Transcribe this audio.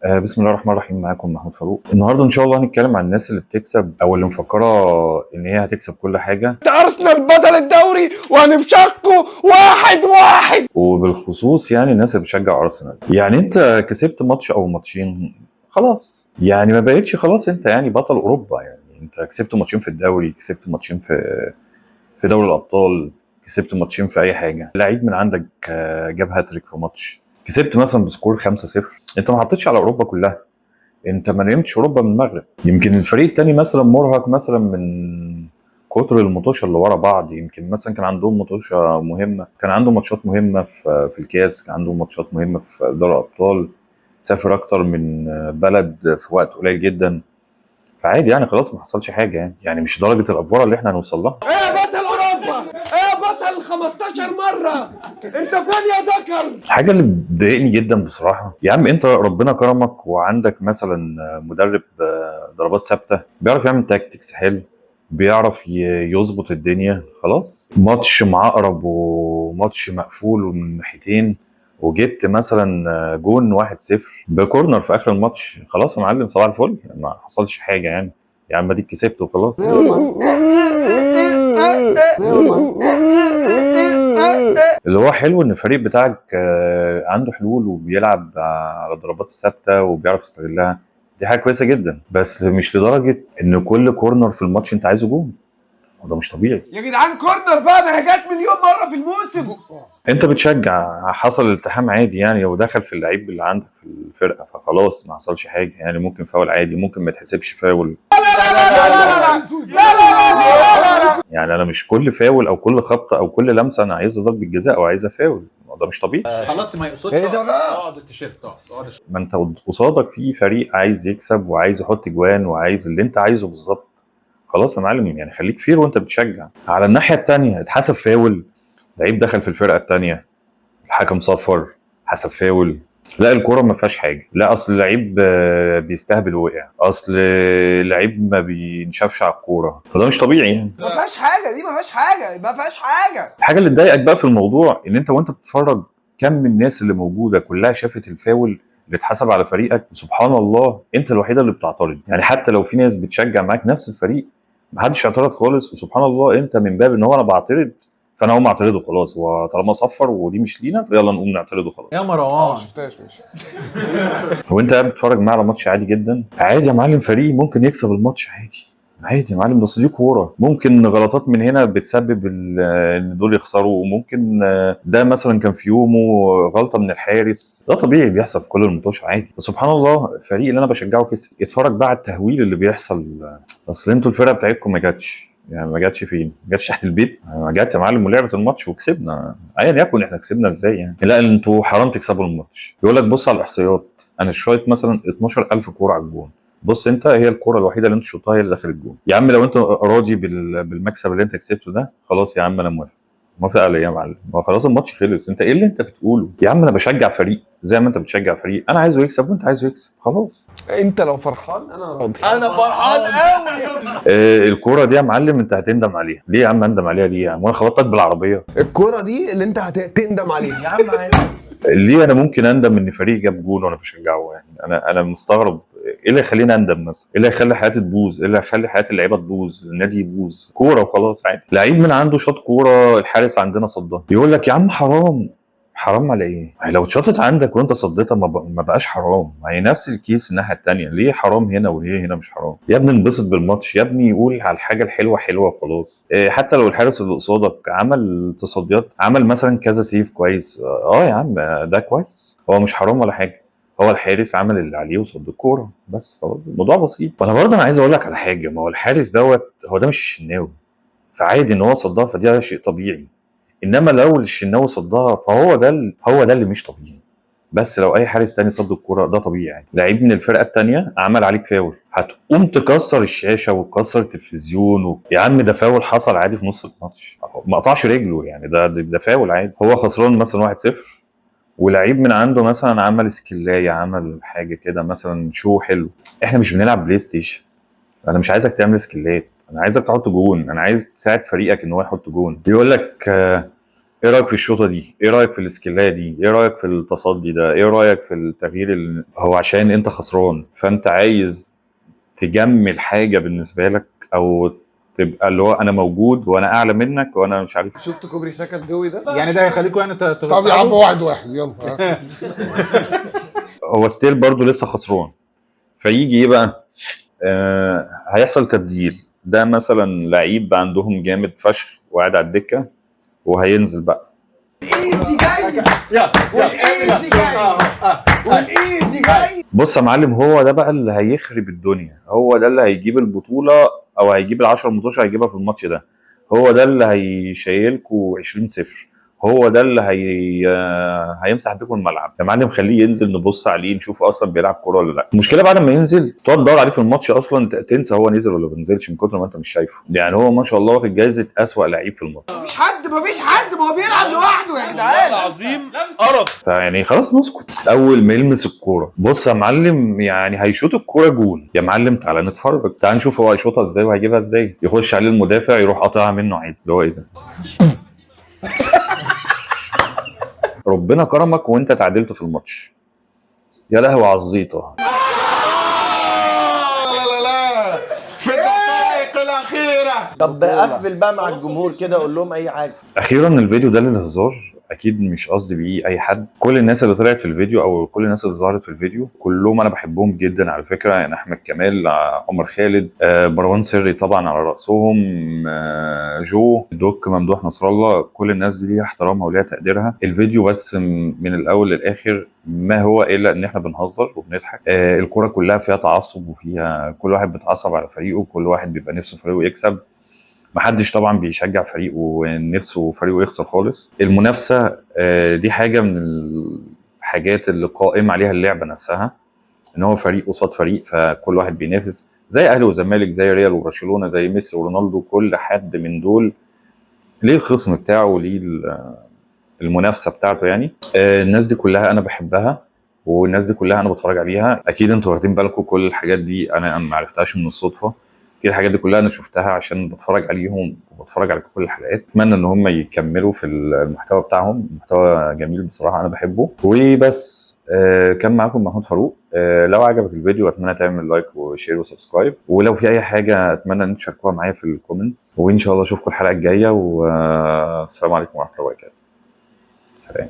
بسم الله الرحمن الرحيم. معاكم محمود فاروق. النهارده ان شاء الله هنتكلم عن الناس اللي بتكسب او اللي مفكرة ان هي هتكسب كل حاجة، ارسنال بطل الدوري وهنفشخكوا 1-1. وبالخصوص يعني الناس اللي بتشجع ارسنال. يعني انت كسبت ماتش او ماتشين خلاص، يعني ما بقتش خلاص انت يعني بطل اوروبا. يعني انت كسبت ماتشين في الدوري، كسبت ماتشين في دوري الابطال، كسبت ماتشين في اي حاجة، لعيب من عندك جاب هاتريك في ماتش، كسبت مثلا ب score 5-0، انت ما حطيتش على اوروبا كلها، انت ما نمتش اوروبا من المغرب. يمكن الفريق التاني مثلا مرهق مثلا من كتر المطوشه اللي ورا بعض، يمكن مثلا كان عندهم مطوشه مهمة، كان عندهم ماتشات مهمة في الكاس، كان عندهم ماتشات مهمة في دوري الابطال، سافر اكتر من بلد في وقت قليل جدا، فعادي يعني خلاص ما حصلش حاجة، يعني مش درجه الافوره اللي احنا هنوصل لها. ايه يا بطل اوروبا، ايه يا بطل 15 مرة، انت فين يا دكر؟ الحاجة اللي بتضايقني جدا بصراحة، يا عم انت ربنا كرمك وعندك مثلا مدرب ضربات ثابتة، بيعرف يعمل tactics حلو، بيعرف يظبط الدنيا. خلاص ماتش معقرب وماتش مقفول ومن ناحيتين، وجبت مثلا جون 1-0 ب corner في اخر الماتش، خلاص يا معلم صباح الفل، ما حصلش حاجة يعني، يا عم اديك كسبت وخلاص. اللي هو حلو ان الفريق بتاعك عنده حلول وبيلعب على الضربات الثابتة وبيعرف يستغلها، دي حاجة كويسة جدا، بس مش لدرجة ان كل corner في الماتش انت عايزه جون، وده مش طبيعي يا جدعان. corner بقى، ما هي جت مليون مرة في الموسم. انت بتشجع، حصل التحام عادي يعني، لو دخل في اللعيب اللي عندك في الفرقة فخلاص ما حصلش حاجة يعني، ممكن فاول عادي، ممكن ما يتحسبش فاول. لا لا لا لا لا لا لا. يعني انا مش كل فاول او كل خبطه او كل لمسه انا عايزها ضربه جزاء او عايزها فاول، ده مش طبيعي. خلاص ما يقصدش. ايه ده بقى؟ اقعد التيشيرت، اقعد. ما انت قصادك في فريق عايز يكسب وعايز يحط جوان وعايز اللي انت عايزه بالظبط. خلاص يا معلم يعني خليك fair وانت بتشجع. على الناحية الثانية اتحسب فاول، لعيب دخل في الفرقة الثانية، الحكم صفر، حسب فاول، لا الكورة ما فيهاش حاجة، لا اصل اللعيب بيستهبل ووقع، اصل اللعيب ما بينشفش على الكورة، فده مش طبيعي يعني. ما فيهاش حاجة دي، ما فيهاش حاجة، ما فيهاش حاجة. الحاجة اللي تضايقك بقى في الموضوع ان انت وانت بتتفرج كم من الناس اللي موجودة كلها شافت الفاول اللي اتحسب على فريقك، وسبحان الله انت الوحيدة اللي بتعترض. يعني حتى لو في ناس بتشجع معاك نفس الفريق محدش اعترض خالص، وسبحان الله انت من باب ان هو انا بعترض فانا هقوم اعترضه خلاص، وطالما صفر ودي مش لينا يلا نقوم نعترضه خلاص. يا مروان شفتهاش. ماشي. وانت قاعد بتتفرج معاه على ماتش عادي جدا، عادي يا معلم، فريق ممكن يكسب الماتش عادي عادي يا معلم، بس دي كورة، ممكن غلطات من هنا بتسبب ان دول يخسروا، وممكن ده مثلا كان في يومه غلطه من الحارس، ده طبيعي بيحصل في كل الماتشات عادي. بس سبحان الله الفريق اللي انا بشجعه كسب. اتفرج بقى على التهويل اللي بيحصل، اصل انتوا الفرقة بتاعتكم ما جاتش، يعني ما جاتش فين؟ ما جاتش تحت البيت، ما جات يا معلم ولعبت الماتش وكسبنا، ايا يكن احنا كسبنا ازاي يعني. لا انتوا حرام تكسبوا الماتش. يقول لك بص على الاحصائيات، انا شايط مثلا 12000 كورة على الجون، بص انت هي الكورة الوحيدة اللي انت شطها هي اللي دخلت الجون. يا عم لو انت راضي بالمكسب اللي انت كسبته ده خلاص يا عم انا موافق. موافق على ايه يا معلم؟ ما خلاص الماتش خلص، انت ايه اللي انت بتقوله؟ يا عم انا بشجع فريق زي ما انت بتشجع فريق، انا عايزه يكسب وانت عايزه يكسب، خلاص. انت لو فرحان انا راضي. انا فرحان قوي. الكورة دي يا معلم انت هتندم عليها. ليه يا عم اندم عليها ليه يا عم؟ وانا خبطتك بالعربية؟ الكورة دي اللي انت هتندم عليها يا عم. عادي. ليه انا ممكن اندم ان فريق جاب جون وانا بشجعه؟ يعني انا مستغرب ايه اللي يخليني اندم مثلا؟ ايه اللي هيخلي حياتي تبوظ؟ ايه اللي هيخلي حياة اللعيبة تبوظ؟ النادي يبوظ؟ كورة وخلاص عادي. لعيب من عنده شاط كورة الحارس عندنا صدها، يقول لك يا عم حرام. حرام على ايه؟ ما هي لو اتشاطت عندك وانت صديتها ما بقاش حرام، ما هي نفس ال case الناحية الثانية، ليه حرام هنا وليه هنا مش حرام؟ يا ابني انبسط بالماتش، يا ابني قول على الحاجة الحلوة حلوة وخلاص. إيه حتى لو الحارس اللي قصادك عمل تصديات، عمل مثلا كذا save كويس، يا عم ده كويس، هو مش حرام ولا حاجة، هو الحارس عمل اللي عليه وصد الكورة بس، خلاص الموضوع بسيط. وانا برضه انا عايز اقول لك على حاجة، ما هو الحارس دوت هو ده مش الشناوي، فعادي ان هو صدها، فدي شيء طبيعي. انما لو الشناوي صدها فهو ده هو ده اللي مش طبيعي. بس لو اي حارس تاني صد الكورة ده طبيعي يعني. لعيب من الفرقة التانية عمل عليك فاول، هتقوم تكسر الشاشة وتكسر التلفزيون يا عم ده فاول حصل عادي في نص الماتش، ما قطعش رجله يعني، ده فاول عادي. هو خسران مثلا 1-0 ولعيب من عنده مثلا عمل سكلايه، عمل حاجة كده مثلا show حلو. احنا مش بنلعب بلاي ستيشن، انا مش عايزك تعمل سكلات، انا عايزك تحط جون، انا عايز تساعد فريقك ان هو يحط جون. يقول لك ايه رايك في الشوطه دي؟ ايه رايك في السكيلايه دي؟ ايه رايك في التصدي ده؟ ايه رايك في التغيير هو عشان انت خسران فانت عايز تجمل حاجة بالنسبة لك، او تبقى اللي هو انا موجود وانا اعلى منك وانا مش عارف. شفت كوبري سكن دوي ده؟ يعني ده هيخليكم يعني طب يا عم 1-1 يلا. هو still برضه لسه خسران، فيجي ايه بقى؟ هيحصل تبديل. ده مثلا لعيب عندهم جامد فشخ وقاعد على الدكة وهينزل بقى. easy جاي وال easy جاي وال easy جاي. بص يا معلم، هو ده بقى اللي هيخرب الدنيا، هو ده اللي هيجيب البطولة او هيجيب ال10 ماتش هيجيبها في الماتش ده، هو ده اللي هيشيلكوا 20-0، هو ده اللي هيمسح بيكم الملعب. يا معلم خليه ينزل نبص عليه نشوفه اصلا بيلعب كورة ولا لا. المشكلة بعد ما ينزل تقعد تدور عليه في الماتش اصلا، تنسى هو نزل ولا ما نزلش من كتر ما انت مش شايفه. يعني هو ما شاء الله واخد جايزة اسوأ لعيب في الماتش. مفيش حد، مفيش حد، ما هو بيلعب لوحده يا جدعان. العظيم قرف. فيعني خلاص نسكت. اول ما يلمس الكورة بص يا معلم، يعني هيشوط الكورة جون. يا معلم تعالى نتفرج، تعالى نشوف هو هيشوطها ازاي وهيجيبها ازاي. يخش عليه المدافع يروح قاطعها منه عادي، اللي هو ايه ده؟ ربنا كرمك وانت تعادلت في الماتش. يا لهوي على الزيطة. لا لا لا في الدقائق الاخيرة. طب قفل بقى مع الجمهور كده، قول لهم اي حاجة. اخيرا الفيديو ده للهزار، اكيد مش قصدي بيه اي حد. كل الناس اللي طلعت في الفيديو او كل الناس اللي ظهرت في الفيديو كلهم انا بحبهم جدا على فكرة. يعني احمد كمال، عمر خالد، مروان سري طبعا على راسهم، جو دوك، ممدوح نصر الله، كل الناس دي ليها احترامها وليها تقديرها. الفيديو بس من الاول للاخر ما هو الا ان احنا بنهزر وبنضحك. الكورة كلها فيها تعصب، وفيها كل واحد بيتعصب على فريقه، كل واحد بيبقى نفسه فريقه يكسب. محدش طبعا بيشجع فريقه ونفسه فريقه يخسر خالص. المنافسة دي حاجة من الحاجات اللي قائم عليها اللعبة نفسها، ان هو فريق قصاد فريق، فكل واحد بينافس، زي اهلي وزمالك، زي ريال وبرشلونة، زي ميسي ورونالدو. كل حد من دول ليه الخصم بتاعه وليه المنافسة بتاعته. يعني الناس دي كلها انا بحبها، والناس دي كلها انا بتفرج عليها. اكيد انتوا واخدين بالكم كل الحاجات دي انا ما عرفتهاش من الصدفة، اكيد الحاجات دي كلها انا شفتها عشان بتفرج عليهم وبتفرج على كل الحلقات. اتمنى ان هم يكملوا في المحتوى بتاعهم، محتوى جميل بصراحة انا بحبه. وبس، كان معاكم محمود فاروق. لو عجبك الفيديو اتمنى تعمل like و share و subscribe، ولو في اي حاجة اتمنى ان تشاركوها معايا في ال comments، وان شاء الله اشوفكم الحلقة الجاية. والسلام عليكم ورحمة الله وبركاته. سلام.